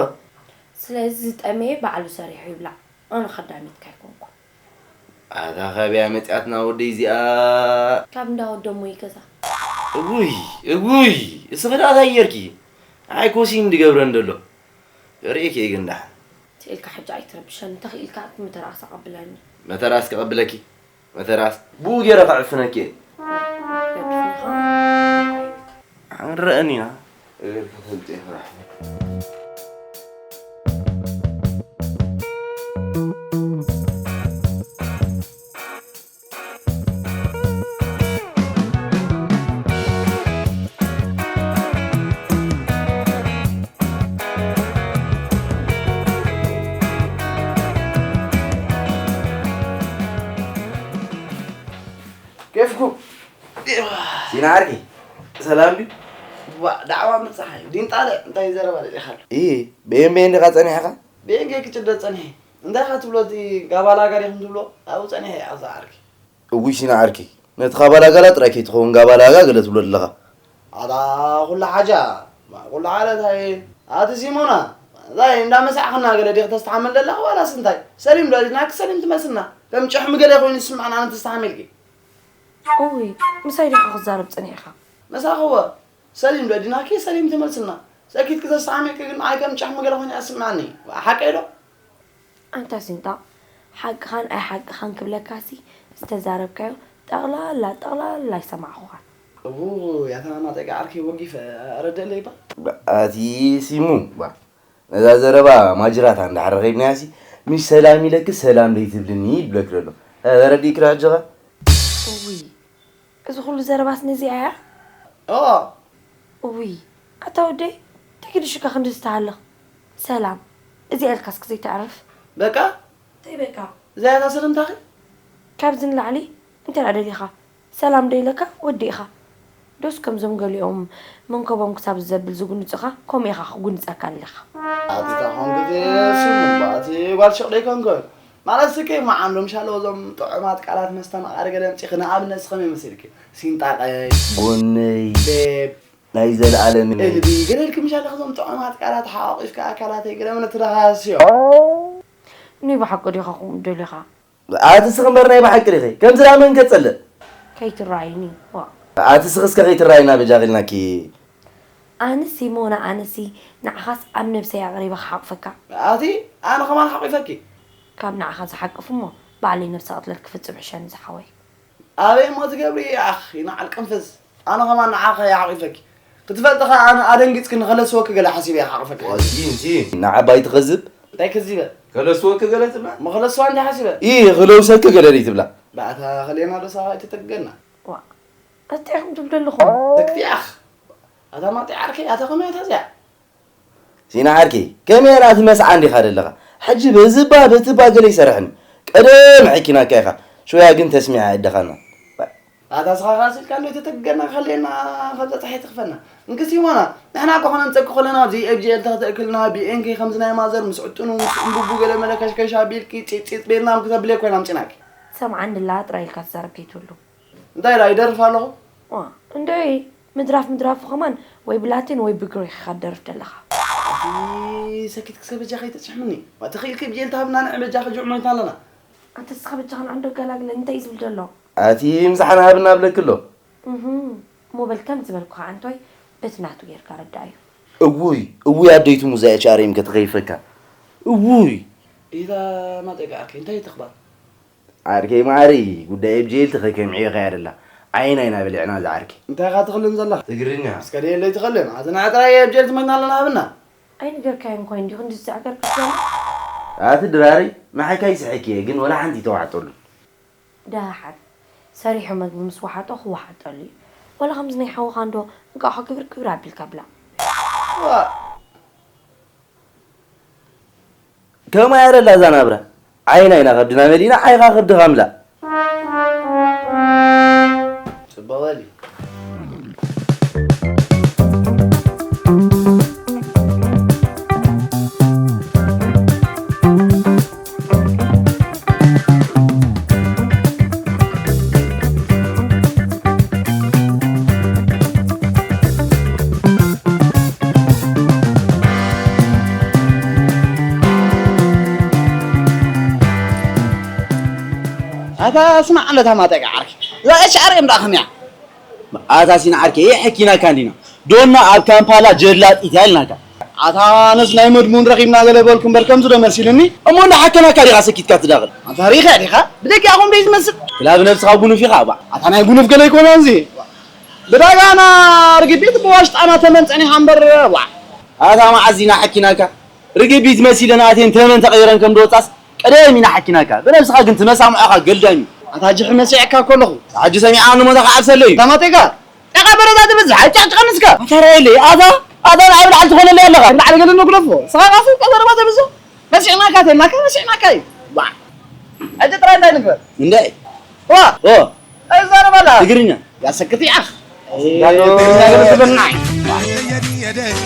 ስለዚ ዝጠመየ ባዕሉ ሰሪሑ ይብላዕ፣ ኣነ ኸዳሚትካ ኣይኮንኩን። ኣታ ካበይ ኣመጺኣትና ወደይ እዚኣ? ካብ እንዳ ወዶሞ እዩ ገዛ። እውይ፣ እውይ፣ እስኺ ደኣ እንታይ ጌርኪ? ንዓይ ኮሲን ድገብረን ደሎ። ርእየኪ እየ ግን ደሓን። ስኢልካ ሕጂ ኣይትረብሸኒ፣ እንተኽኢልካ እቲ መተርኣስ ኣቐብለኒ። መተርኣስ ክቐብለኪ? መተርኣስ ብኡ ጌረ ከዕፍነኪ እየ። ገድፍንኻ። ክንረኣን ኢና። እግርካ ተልጥየ ፍራሕ። ኬፍኩም? ሲና ዓርኪ፣ ሰላም ድዩ? ዋ፣ ዳዕዋ ምብጻሕ እዩ። ዲንጣለ፣ እንታይ ዘረባ ደሊኻ ኣሎ? ኢ፣ ብኤን ብኤን ዲኻ ጸኒሕካ? ብኤን ከይክጭደድ ጸኒሐ። እንታይ ኢኻ ትብሎ? እቲ ጋባላጋ ዲኹም ትብሎ? ኣብኡ ጸኒሐ እየ፣ ኣብዛ ዓርኪ። እውይ፣ ሲና ዓርኪ፣ ነቲ ካባላጋላ ጥራይ ከይትኸውን ጋባላጋ ገለ ትብሎ ኣለኻ። ኣታ ኩሉ ሓጃ፣ ማ-፣ ኩሉ ሓለታይ፣ ኣቲ ሲሞና፣ እንታይ እንዳመሳዕኽና ገለ ዲኺ ተስተሓምል ዘለኺ ዋላስ እንታይ? ሰሊም ዶ ዲናኪ ሰሊም ትመስልና? ከም ጭሕሚ ገለ ኮይኑ ዝስምዓና ኣነ ተስተሓሚልኪ። እውይ፣ ምሳይ ዲኻ ክዛረብ ጸኒሕካ? መሳኽዎ፣ ሰሊም ዶ ዲናኪ ሰሊም ትመስልና? ሰኪትኪ ተስተሓሚልኪ ግን ንዓይ ከም ጭሕሚ ገለ ኮይኑ እያ ትስምዓኒ። ሓቀይ ዶ? ኣንታ ሲንጣ፣ ሓቅኻን ኣይሓቅኻን ክብለካሲ፣ ዝተዛረብካዮ ጠቕላላ፣ ጠቕላላ ኣይሰማዕኹኻን። እቡ፣ ያታ ማጠቂ ዓርከይ ወጊፈ፣ ኣረደለይ ባ። ኣቲ ሲሙ፣ ባ፣ ነዛ ዘረባ ማጅራታ እንዳሓረ ከይድናያሲ፣ ምሽ ሰላም ኢለኪ፣ ሰላም ደይትብልኒ ይብለኪ ዘሎ። ተረዲእኪ ዶ ሕጂ ኸ? እውይ፣ እዚ ኩሉ ዘረባስ ነዚኣ እያ? እዎ። እውይ፣ ኣታ ወደይ፣ እንታይ ግድሽካ ክንዲ ዝተሃለኽ? ሰላም፣ እዚኣ ኢልካ እስኪ ዘይተዕርፍ። በቃ? እንታይ በቃ? እዛ እያ እታ ሰለምታኺ? ካብዚ ንላዕሊ እንታይ ደኣ ደሊኻ? ሰላም ዶ ኢለካ ወዲ ኢኻ? ዶስ ከምዞም ገሊኦም መንከቦም ክሳብ ዘብል ዝጉንጹኻ፣ ከምኡ ኢኻ ክጉንጸካ ኣለኻ። ኣቲ እታ ኾንኩ እቲ ስሙ እባ፣ ኣቲ ጓል ሸቕ ዶ ኣይኮንኩን? ማለት እስኪ መዓንዶም ሻለው እዞም ጥዑማት ቃላት መስተማቓሪ ገለ ኣምጺእኺ፣ ንኣብነት እስኺ ከመይ መሲልኪ? ሲንጣቐይ፣ ጎነይ፣ ቤብ፣ ናይ ዘለኣለምነይ። እልቢ፣ ገለ ኢልኪ ምሽ ኣለኺ እዞም ጥዑማት ቃላት ሓቋቒፍካ ኣካላተይ ገለ ምነ ትረኻስዮ። ንይ ብሓቂ ዲኻ ከምኡ ደሊኻ? ኣቲ እስኺ እምበር ናይ ብሓቂ ዲኺ? ከምዚ ደኣ መን ከጸልእ? ከይትረኣይኒ፣ ዋ። ኣቲ እስኺ እስከ ከይትረኣይና በጃኺ ኢልናኪ። ኣነሲ ሞና፣ ኣነሲ ንዓኻስ ኣብ ነብሰይ ኣቕሪበ ክሓቕፈካ። ኣቲ ኣነ ከማን ሓቒፈኪ። ካብ ንዓኻ ዝሓቅፍ እሞ ባዕለይ ነብሰ ቅትለት ክፍጽም ሕሸኒ ዝሓወይ። ኣበይ እሞ ትገብሪ ኣኺ ንዓል ቅንፍዝ። ኣነ ከማን ንዓኻ እየ ሓቒፈኪ። ክትፈልጢ ኸኣ ኣነ ኣደንጊጽኪ ንኸለስወኪ ገለ ሓሲበ እየ ክሓቕፈኪ። ዋይ፣ ዚን፣ ዚን። ንዓባይ ትኸዝብ? እንታይ ከዚበ? ከለስወኪ ገለ ትብላ? እሞ ከለስዋ እንዲ ሓሲበ? ኢ፣ ክለውሰኪ ገለ ድዩ ትብላ? ባእታ ኸልየና ዶ ሳባ ኣይተተግገና? ዋ፣ እንታይ ኢኹም ትብሉ ኣለኹም? ተክቲ ኣኽ። ኣታ ማጢ ዓርከይ፣ ኣታ ከመይ እታ እዚኣ? ሲና ዓርከይ፣ ከመይ ርኣ ትመስዓ እንዲኻ ደለኻ? ሕጂ በዚ እባ በቲ እባ ገለ ይሰርሕን። ቀደም ሕኪናካ ኢኻ። ሽውያ ግን ተስሚዓ ኣይደኻና። ኣታ ስኻ ኻስ ኢልካ እንዶ ተተገና ከለና ካብ ጸጸሐ ትኽፈና። እንክሲ ሞና፣ ንሕና እኮ ኸነምጸኪ ከለና ኣብዚ ኤፍ ጂ ኤል ተኽተእክልና ቢ ኤን ኬ ከምዚ ናይ ማዘር ምስ ዕጥኑ ምስ ዕምቡቡ ገለ መለ ከሽከሽ ኣቢልኪ ጺጽ ጺጽ ቤልና ኣብ ክተብልየ ኮይና ኣምጺናኪ። ሰምዓ እንድላ ጥራይ ኢልካ ትዛረብ ከይትህሉ። እንታይ ኢላ ይደርፍ ኣለኹ? ዋ፣ እንደይ ምድራፍ ምድራፉ ከማን ወይ ብላቲን ወይ ብግሪኽ ኢኻ ትደርፍ ደለኻ። ኣቲ ሰኪት ክሰብ በጃ ከይተጽሕምኒ። ዋ፣ ተኽኢልኪ ብጀልታ ሃብና ንዕ በጃ ከጅዕ ሞይትና ኣለና። ኣንተ እስኻ በጃኻ ንዓንዶ ገላግለኒ እንታይ እዩ ዝብል ዘሎ? ኣቲ ምሳሕና ሃብና ብለኪ ኣሎ። እህም፣ እሞ በል ከም ዝበልኩኻ ኣንቶይ በቲ ናቱ ጌርካ ረዳእዮ። እውይ፣ እውይ ኣደይቱ ሙዛ ኤች ኣር ኤም ከተኸይፈካ። እውይ። ኢዛ ማጠቃ ኣርኪ እንታይ ተኽባር? ዓርከይ ማሪ፣ ጉዳይ ኣብ ጀይል ተኸከም ዕዮ ኸያ ደላ። ዓይና ኢና በሊዕና እዛ ዓርኪ። እንታይ ኢኻ ትኽልን ዘለኻ? ትግርኛ። እስከ ደየለይ ትኽልን። ኣቲ ንዓ ጥራይ ኣብ ጀይል ትመና ኣለና ሃብና። ኣይነገርካዮን እኮ እንዲኹ እንዲ ዝዛዕገር ክትዛረብ። ኣቲ ድራሪ፣ ንዓይካ ይስሕክ እየ፣ ግን ወላ ሓንቲ ይተዋሕጠሉ። ደሓን፣ ሰሪሑ መግቢ ምስ ወሓጦ ክወሓጠሉ እዩ። ወላ ከምዚ ናይ ሓውኻ እንዶ እንቃሖ ክብር ክብር ኣቢልካ ብላ። ዋ። ከምኣ እያ ደላ እዛ ናብራ። ዓይና ኢና ከብድና መሊእና፣ ዓይኻ ከብድኻ ምላእ። ጽቡቕ በሊ። ኣታ ስማዕ፣ ኣለታ ማጠቃ ዓርኪ። እዛ ኤች ኣር ኤም ደኣ ከመይ እያ? ኣታ ሲና ዓርከይ፣ የሕኪናካ እንዲና። ዶና ኣብ ካምፓላ ጀላጢት እያ ኢልናካ። ኣታ ኣነስ ናይ መድሙን ረኺብና ገለ በልኩ እምበር ከምዚ ዶ መሲልኒ? እሞ እንዳሓከናካ ዲኻ ሰኪትካ ትዳኽል? ኣታ ሪኻ ዲኻ? ብደጊ ኣኹም ደይ ዝመስል? ክላ ብነብስኻ ጉኑፍ ኢኻ እባ። ኣታ ናይ ጉኑፍ ገለ ኣይኮነን እዚ። ብዳጋና ርግቢት ብዋሽጣና ተመን ጸኒሓ እምበር፣ ዋ። ኣታ መዓዝ ኢና ሓኪናካ? ርግቢት መሲለን ኣትየን ተመን ተቐይረን ከም ዝወጻስ ቀደም ኢና ሓኪናካ። ብነብስኻ ግን ትመሳምዖኻ ገልዳም እዩ። ኣታ ጅሕ መሲዕካ ከለኹ። ሕጂ ሰሚዓ ንሞታ ክዓብሰለይ እዩ። ተማቴካ። ጠቓ በረዳ ትበዝሕ፣ ኣይጨቕጭቐኒ እስከ። ኣታ ራእየለይ፣ ኣታ፣ ኣታ ንዓይ ብላዕሊ ትኾነለይ ኣለኻ። ብላዕሊ ገለ ንግደፎ። ስኻ ራሱ ቀዘረባ ተብዝሕ። መሲዕናካ ተይልናካ፣ መሲዕናካ እዩ። ዋ። ሕጂ ጥራይ እንታይ ንግበር? እንደ ዋ። ኦ። ኣይዛረብ ኣላ። ትግርኛ። ያሰክት ያኽ። ያሎ ትግርኛ ገለ ትብልና።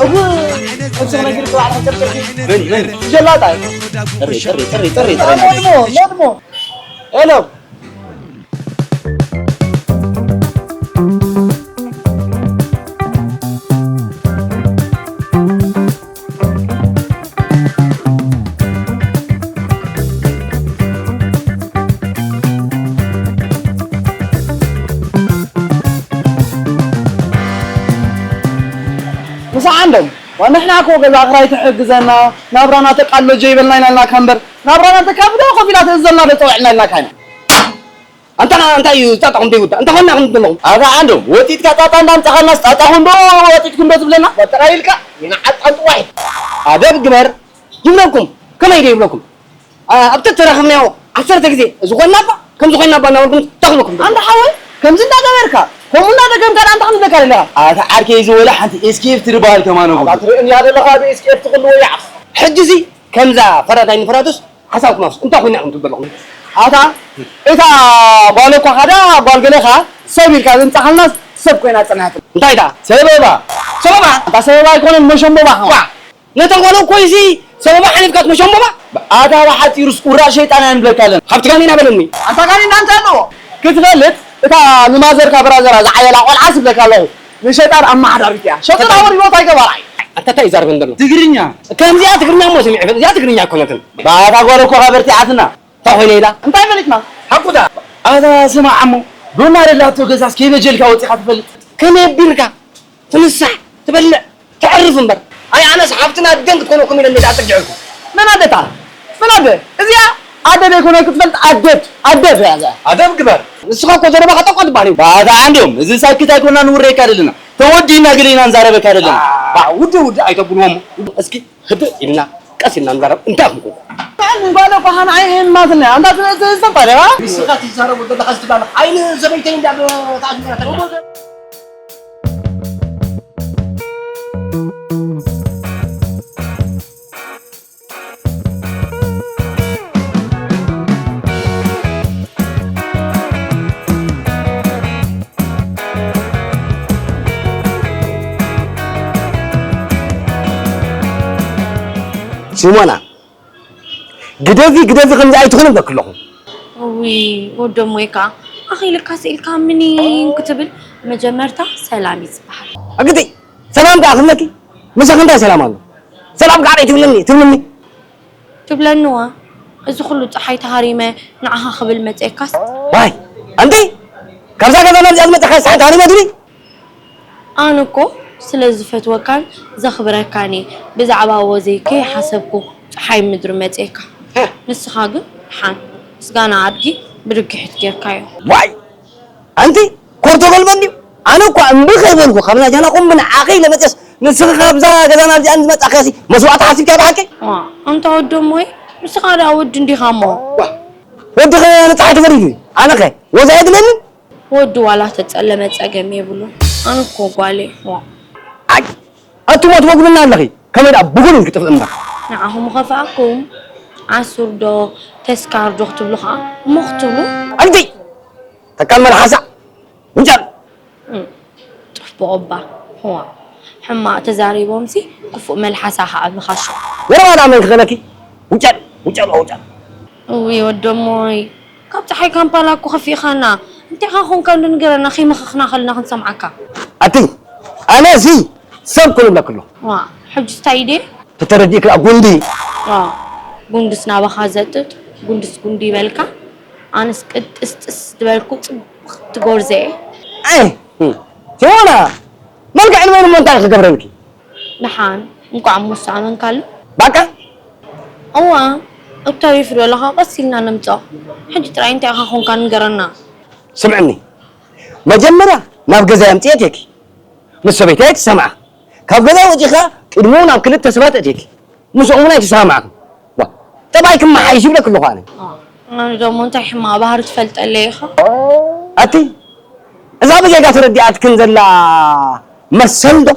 እው። እሱ ነገር ጥራይ ተጨብጨብ። ምን፣ ምን? ጀላጣ። ጥሪ፣ ጥሪ፣ ጥሪ፣ ጥሪ፣ ጥሪ። ሞድሞ፣ ሞድሞ። ሄሎ። ምሳዕ ዓንዶም፣ ዋ ንሕና እኮ ገዛ ክራይ ትሕግዘና፣ ናብራና ተቃልሎ ጀይበልና ኢና ኢልናካ እምበር፣ ናብራና ተካብዶ ኮፍ ኢላ ትእዘና ዶ ጸውዕልና ኢልናካ ኢና። ኣንታ እንታይ እዩ ጣጣኹም ደይውዳእ? እንታይ ኾንና ክንብለኹም? ኣታ ዓንዶም፣ ወጢጥካ ጣጣ እንዳምጻኻናስ ጣጣኹም ዶ ወጢጥኩም ዶ ትብለና? ወጥራ ኢልካ፣ ኢና ዓጣን ጥዋይ። ኣደብ ግበር፣ ይብለኩም፣ ከመይ ደይብለኩም? ኣ-፣ ኣብ ተተራኸብናዮ ዓሰርተ ግዜ፣ እዚ ኾንና እባ፣ ከምዚ ኾንና እባ እናበልኩም ተኽብለኩም። ኣንታ ሓወይ፣ ከምዚ እንዳገበርካ፣ ከምኡ እንዳደገምካ ደኣ እንታይ ክንብለካ ደለኻ? ኣታ ዓርከይ፣ እዚ ወላ ሓንቲ ኤስኬፍ ትበሃል ከማን ኣባ እኮ። ትርእን እያ ደለኻ፣ ብኤስኬፍ ትኽልዎ ይዓኽ። ሕጂ እዚ ከምዛ ፈራዳይ ንፍራዶስ ሓሳብኩም ኣፍስ-፣ እንታይ ኮይና ኢኹም ትብሉ ኣለኹም? ኣታ፣ እታ ጓል እኳ ኻዳ ጓል ገለኻ ሰብ ኢልካ ዘምጻኻልናስ ሰብ ኮይና ጸኒሓትም። እንታይ እታ? ሰበባ። ሰበባ? ኣታ ሰበባ ኣይኮነን፣ መሸምቦባ ኸማ። ዋ! ነታ ጓል እኮ እዚ ሰበባ ሓሊፍካ ትመሸምቦባ? ኣታ ብሓጺሩስ ቁራዕ ሸይጣን እያ ንብለካ ኣለና። ካብቲ ጋኔና በለኒ። ኣታ ጋኔና እንታይ ኣለዎ? ክትፈልጥ፣ እታ ንማዘርካ ብራዘራ ዝዓየላ ቆልዓ ስብለካ ኣለኹ። ንሸጣን ኣመሓዳሪት እያ። ሸጣን ኣወሪድዎ እንታይ ገባራይ? ኣታ እንታይ ይዛረብ እንደሎ? ትግርኛ። ከምዚኣ ትግርኛ እሞ ሰሚዐ ይፈልጥ። እዚኣ ትግርኛ ኣይኮነትን። ባታ ጓል እኮ ኸኣ በርቲዓትና። እንታይ ኮይነ ኢላ? እንታይ ፈሊጥና? ሓቁ ደኣ። ኣታ ስማዕ እሞ፣ ዶና ደላቶ ገዛስ ከይበጀልካ ወጺኻ ትፈልጥ? ከመይ ኣቢልካ? ትንሳሕ፣ ትበልዕ፣ ተዕርፍ እምበር። ኣይ ኣነስ ሓፍትና ኣደን ክትኮነኩም ኢለ እንዳ ኣጸጊዐልኩም። መን ኣደታ? መን ኣደ? እዚኣ ኣደ ዘይኮነ ክትፈልጥ ኣደብ፣ ኣደብ እያ እዚኣ። ኣደብ ግበር። ንስኻ እኮ ዘረባኻ ጠቋ ትበሃል እዩ። ባታ ዓንዶም፣ እዚ ሳክት ኣይኮና ንውረየካ ደለና። ተወዲና ገለ ኢና ንዛረበካ ደለና። ባ ውዲ ውዲ ኣይተብልዎም። እስኪ ህድእ ኢልና ቀስ ኢልና ንዛረብ እንታይ ኣኹም? ጓለ እኮ ኸን ዓይን ማትና ኣንታ ተዘባለ። ንስኻ ትዛረብ ዘለኻ ዝትባለ ዓይን ሰበይተይ እንዳ ተኣዝሚራ ተላ። ሲሞና፣ ግደፊ፣ ግደፊ፣ ከምዚ ኣይትኹን እብለኪ ኣለኹ። እውይ፣ ወዶ እሞይ ከኣ ኣኺልካ ስኢልካ ምኒን ክትብል መጀመርታ ሰላም እዩ ዝበሃል። ኣግተይ፣ ሰላም ከኣ ክብለኪ፣ ምሳኺ እንታይ ሰላም ኣሎ? ሰላም ከኣ ትብልኒ፣ ትብልኒ። ትብለንዋ፣ እዚ ኩሉ ጸሓይ ተሃሪመ ንዓኻ ክብል መጸየካስ? ዋይ፣ ኣንቲ፣ ካብዛ ገዛ ናብዚኣ ዝመጻኻ ጸሓይ ተሃሪመ ትብሊ? ኣነ እኮ ስለ ዝፈትወካን ዘኽብረካን እየ ብዛዕባ ወዘይ ከይሓሰብኩ ጸሓይ ምድሪ መጽየካ። ንስኻ ግን ሓን ምስጋና ኣድጊ ብድግሒት ጌርካዮ። ዋይ! ኣንቲ ኮርቶ ገልበ እንድዩ። ኣነ እኳ እምቢ ከይበልኩ ካብ ናጃና ቁምቢ ንዓኺ ለመጽየስ ንስኺ ካብዛ ገዛና ኣብዚኣ ዝመጻኻሲ መስዋዕቲ ሓሲብካ ብሓቂ? ዋ፣ ኣንታ ወዶ እሞይ ንስኻ ደኣ ወዲ እንዲኻ እሞ። ዋ፣ ወዲ ኸ ንጽሓይ ተፈሪዱ እዩ። ኣነ ኸ ወዛ የድለንን? ወዲ ዋላ ተጸለመ ጸገም የብሉን። ኣነ እኮ ጓል እየ። ዋ። ኣይ፣ ኣቱም ትበጉሉና ኣለኺ። ከመይ ደኣ ብጉሉን ክጥፍእ እምበር። ንዓኹም ኸፍኣኩም ዓሱር ዶ ተስካር ዶ ክትብሉ ኸኣ እሞ ክትብሉ። ኣንቲ ተካል መልሓሳ ውጫል። እም፣ ጥፍቦ እባ። ዋ። ሕማቕ ተዛሪቦምሲ ክፉእ መልሓሳ ኸኣ ብኻሾ። ወረባዳ መን ክኸለኪ? ውጫል፣ ውጫል፣ ውጫል። እውይ ወደሞይ። ካብ ጸሓይ ካምፓላ እኮ ከፊእኻና። እንታይ ኢኻ ኮንካ እንዶ ንገረና፣ ከይመኸኽና ከለና ክንሰምዓካ። ኣቲ፣ ኣነ እዚ ሰብ ኩን እብለኪ ኣለኹ። ዋ፣ ሕጂ እንታይ ኢደ? ተተረዲእኪ ደኣ ጉንዲ። ዋ፣ ጉንድስ ናባኻ ዘጥጥ፣ ጉንድስ ጉንዲ ይበልካ። ኣነስ ቅጥስጥስ ዝበልኩ ጽብቕቲ ጎርዘ እየ። ኣይ፣ ሲሞና፣ መልክዕ ንበይኑ እሞ እንታይ ክገብረልኪ? ደሓን፣ እንቋዕ እሞ ዝሰኣመንካሉ። ባቃ? እዋ፣ እተሪፉ ደለኻ ቀስ ኢልና ነምጽኦ። ሕጂ ጥራይ እንታይ ኢኻ ኾንካ ንገረና። ስምዕኒ፣ መጀመርያ ናብ ገዛይ ኣምጽኤኪ። ምስ ሰበይተይ ኣይትሰማዓ። ካብ ገዛይ ወጺኻ ቅድሚኡ ናብ ክልተ ሰባት ኣእትየኪ። ምስኦም እውን ኣይተሰማማዕክን። ዋ፣ ጠባይ ክመሓይሽ ይብለኪ ኣለኹ ኣነ። ኣነ ደሞ እንታይ ሕማቕ ባህሪ ትፈልጠለይ ኢኻ? ኣቲ፣ እዛ ብጌጋ ተረዲኣትክን ዘላ መሰል ዶ?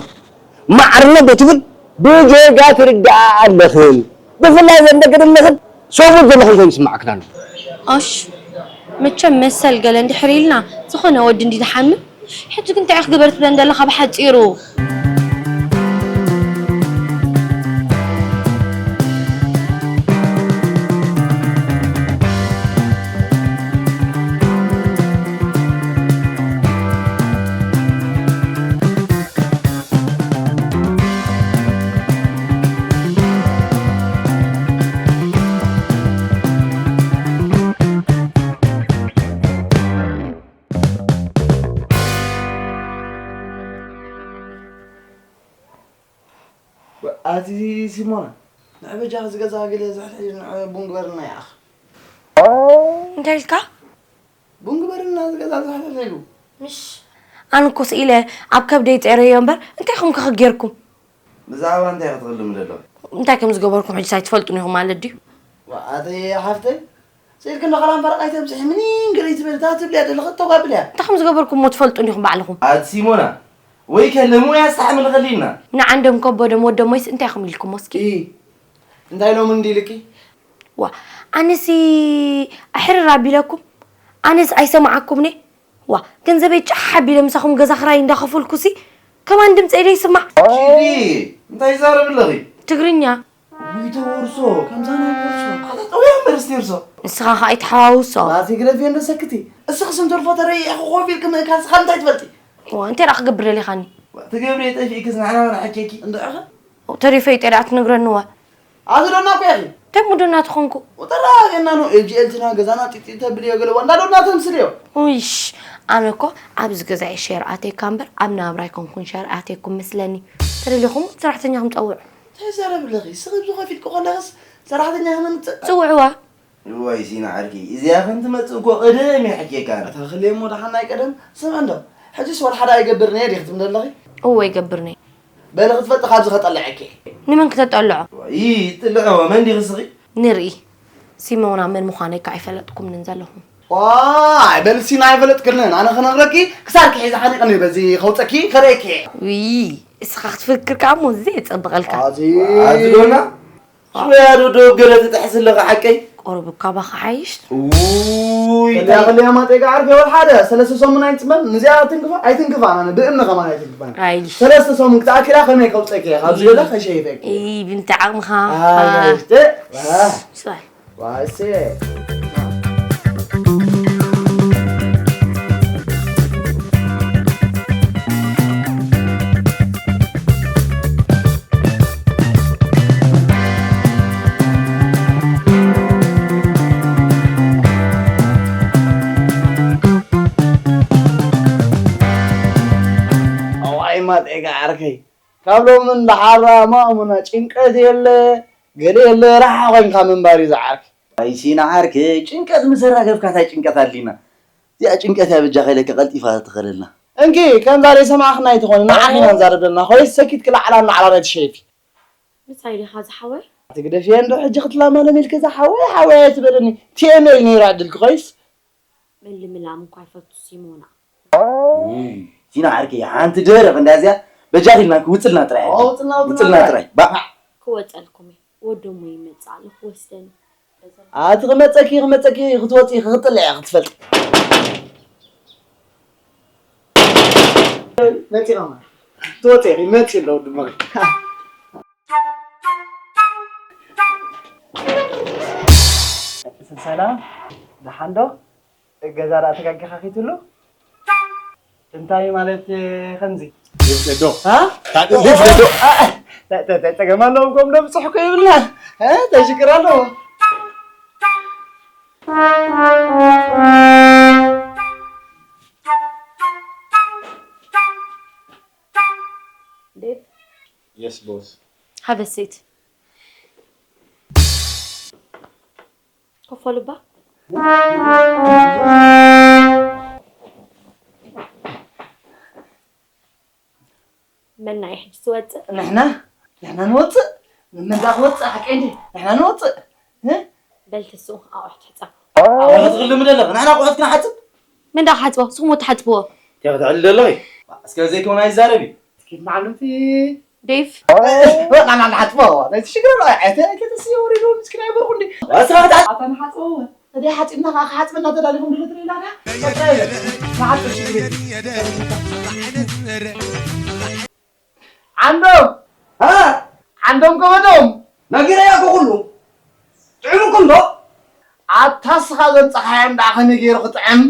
ማዕርነት ዶ ትብል? ብጌጋ ትርድኣ ኣለኽን። ብፍላይ ዘን ደቂ ዘለኽን ሰብኡት ዘለኽን ኮይኑ ይስምዓክን ኣሎ። ኣሽ፣ መቸም መሰል ገለ እንድሕር ኢልና ዝኾነ ወዲ እንዲ ዝሓምም። ሕጂ ግን እንታይ ኢኺ ግበር ትብለን ዘለኻ ብሓጺሩ? ኣቲ ሲሞና፣ ንዕ በጃ ዝገዛ ገለ ዝሕልሕል ንዕ ቡን ግበርና ይኣኽ። እንታይ ኢልካ? ቡን ግበርና ዝገዛ ዝሕልሕል ኢሉ። ምሽ፣ ኣነ እኮ ስኢለ ኣብ ከብደይ ጸይረዮ እምበር እንታይ ኢኹም ከ ጌርኩም? ብዛዕባ እንታይ ክትቕልም ዘለኹ? እንታይ ከም ዝገበርኩም ሕጂ ኣይትፈልጡን ኢኹም ማለት ድዩ? ዋ፣ ኣቲ ሓፍተይ፣ ስኢልኪ እንዶ ኸላም ፈረቕ ኣይተብዝሒ፣ ምኒን ገለ ኣይትበሊ፣ እታ ትብልያ ዘለኺ እቶ ጓብል እያ። እንታይ ከም ዝገበርኩሞ ትፈልጡ እንዲኹም ባዕልኹም። ኣቲ ሲሞና፣ ወይ ከ ለምኡ እያ ዝሰሓ ምልኸሊና። ንዓንዶም ከቦዶም ወዶሞይስ እንታይ ኢኹም ኢልኩሞ እስኪ? ኢ፣ እንታይ ኢሎም እንዲ ኢልኪ? ዋ፣ ኣነሲ ኣሕርር ኣቢለኩም፣ ኣነስ ኣይሰማዓኩምኒ። ዋ፣ ገንዘበይ ጫሕ ኣቢለ ምሳኹም ገዛ ክራይ እንዳኸፈልኩሲ፣ ከማን ድምፀይ ዶ ይስማዕ? ኪዲ፣ እንታይ ይዛረብ ኣለኺ? ትግርኛ። ውይ፣ ተወርሶ፣ ከምዛ ናይ ወርሶ። ኣታ ጠውያ እምበር እስቲ ወርሶ። ንስኻ ኸኣ ኣይትሓዋውሶ። ባቲ ግረፊ እንዶ ሰክቲ። እስኺ ስም ተርፎ ተረይ ኢኺ ኮፍ ኢልኪ ምእካል ስኻ እንታይ ትፈልጢ? ዋ፣ እንታይ ደኣ ክገብር ደሊኻኒ? ትገብሪ ጠፊእኪስ ንሕና ንሓኬኪ እንድዒ ኸ? ተሪፈ እዩ ጠዳ ትነግረኒ ዋ። ኣዚ ዶና እኮ ኢኺ። እንታይ እሞ ዶና ትኾንኩ? ወጠራ ገና ነው ኤል ጂ ኤል ትና ገዛና ጢጢ ተብልዮ ገለዋ እንዳ ዶና ተምስልዮ። ውይሽ፣ ኣነ እኮ ኣብዚ ገዛ እየ ሸር ኣትየካ እምበር ኣብ ናብራ ኣይኮንኩን ሸር ኣትየኩም መስለኒ። ተደሊኹም ሰራሕተኛኹም ጸውዑ። እንታይ ትዛረቢ ኣለኺ? ስኺ ኣብዚ ኮፍ ኢልኪ ከለኽስ ሰራሕተኛ ክመምጽእ? ጽውዕዋ። እዋይ ሲና ዓርከይ፣ እዚኣ ከም ትመጽእ እኮ ቅድም እየ ሓኪየካ ኣነ። ኣታ ክልኤ እሞ ደሓን ናይ ቀደም። ስምዒ እንዶ፣ ሕጂስ ወላ ሓደ ኣይገብርን እየ ዲኺ ትብሊ ዘለኺ? እወ ኣይገብርን እየ። በሊ ክትፈልጢ ካብዚ ከጠልዐኪ እየ። ንመን ክተጠልዖ? እዋይ፣ ይጥልዖ መን ዲኺ ስኺ? ንርኢ። ሲሞና መን ምዃነይ ከ ኣይፈለጥኩምንን ዘለኹም። ዋይ፣ በሊ ሲና ኣይፈለጥክንን። ኣነ ክነግረኪ ክሳድኪ ሒዘ ሓኒቐኒ በዚ ከውፀኪ ከርእየኪ እየ። ውይ፣ እስኻ ክትፍክር ከኣ እሞ እዚ የጸብቐልካ። ኣዚ ኣዚ ዶና? ሽወያ ዶ ዶ ገለ ትጥሕስ ኣለኻ ሓቀይ? ቆርብ ካባኻ ሓይሽ? ውይ፣ ከልያ ከልያ ማጤጋ ዓርኪ ወል ሓደ ሰለስተ ሰሙን ኣይትመን፣ ንዚኣ ትንክፋ፣ ኣይትንክፋን፣ ኣነ ብእምኒ ከማን ኣይትንክፋን። ኣይ። ሰለስተ ሰሙን ክትኣክላ ከመይ ከውፀኪ እየ፣ ካብዚ ገለ ከሸይፈኪ። እይ፣ ብንተ ዓቕምኻ። ኣይ፣ ዋ። ስራሕ። ዋሴ። ኣዋይ ማጤጋ ዓርከይ፣ ካብ ሎሚ ንደሓር ማእሙና ጭንቀት የለ፣ ገለ የለ፣ ራሓ ኮይንካ ምንባር እዩ ዝዓርክ። ኣይ ሲና ዓርክ፣ ጭንቀት ምስ ኣራገፍካ እንታይ ጭንቀት ኣሊና? እዚኣ ጭንቀት እያ በጃኻ ኢለካ ቀልጢፋ ተኸለልና። እንኪ፣ ከምዛ ዘይሰማዕኽና ኣይትኾኒ፣ ንዓኺ ኢና ንዛረብ ዘለና። ኮይስ ሰኪት ክላዕላ እናዕላ ናይ ትሸይፊ። ምሳይ ዲኻ ዝሓወይ? ትግደፍየ እንዶ ሕጂ ክትላማለም ኢልኪ እዛ ሓወይ፣ ሓወይ ኣይትበለኒ። ቲ ኤም ኤል ነይሩ ዕድልኪ ኮይስ? መልምላም እኳ ይፈቱ ሲሞና። እም፣ ሲና ዓርከይ፣ ሓንቲ ደረቕ እንዳ እዚኣ በጃኺ ኢልና ክውፅልና ጥራይ። ኣዎ፣ ውፅልና፣ ውፅልና ውፅልና ጥራይ። ጥራይ። ባ- ክወፀልኩም እየ። ወደሞ ይመፅእ ኣሎ ክወስደኒ። ኣቲ ክመፀኪ፣ ክመፀኪ፣ ክትወፂ፣ ክጥልዕ እያ ክትፈልጥ። መፂ ማማ። ትወፂ ኢኺ፣ መፂ ኣለዉ ድማ። ሰላም፣ ደሓን ዶ? ገዛ ደኣ ተጋጊኻ ከይትህሉ? እንታይ ማለት፣ ከምዚ? ሊፍት ዶ? ሃ? ታ-፣ ሊፍት ዶ? አ፣ አ፣ ተ-፣ ተ-፣ ተ-፣ ጸገም ኣለዎ፣ ከምኡ ዶ ብጽሑፍ እኮ ይብልና? እ? ተሽግር ኣለዎ። ዴቭ። የስ ቦስ። ሃቭ አ ሲት። ኮፍ በሉ እባ። መን እዩ ሕጂ ዝወጽእ? ንሕና? ንሕና ንወጽእ? መን ደኣ ክወጽእ? ሓቀይ እንዲ ንሕና ንወጽእ? እ? በል ተስኡ ኣቑሑት ሕጸብ። ኣቑሑት ክትልሚ ዘለኺ? ንሕና ኣቑሑት ክንሓጽብ? መን ደኣ ክሓጽቦ? ንስኹም እሞ ትሓጽብዎ። እንታይ ክትዕሊ ዘለኺ? እስከ ዘይኮነ ኣይዛረቢ። እስኪ መዓልቲ ዴቭ። እ፣ እ፣ ና፣ ና፣ ንሓጽቦ። ናይቲ ሽግር ኣሎ። ኣይተ፣ ኣይተ ተስዮ ወሪዱ ምስኪን ኣይበርኹ እንዲ። ኣታ ንሓጽቦ። ተደይ ሓጺብና ከዓ ክሓጽበና ተዳሊኹም ድለ ትርእዩና ዳ? ንሓጽብ ሽግር የለን። ዓንዶም! ሃ? ዓንዶም ከበዶም! ነጊረያ እኮ ኩሉ። ጥዑም እኮ እንዶ። ኣታ እስኻ ዘምጻኻዮም ደኣ ከመይ ገይሩ ክጥዕም?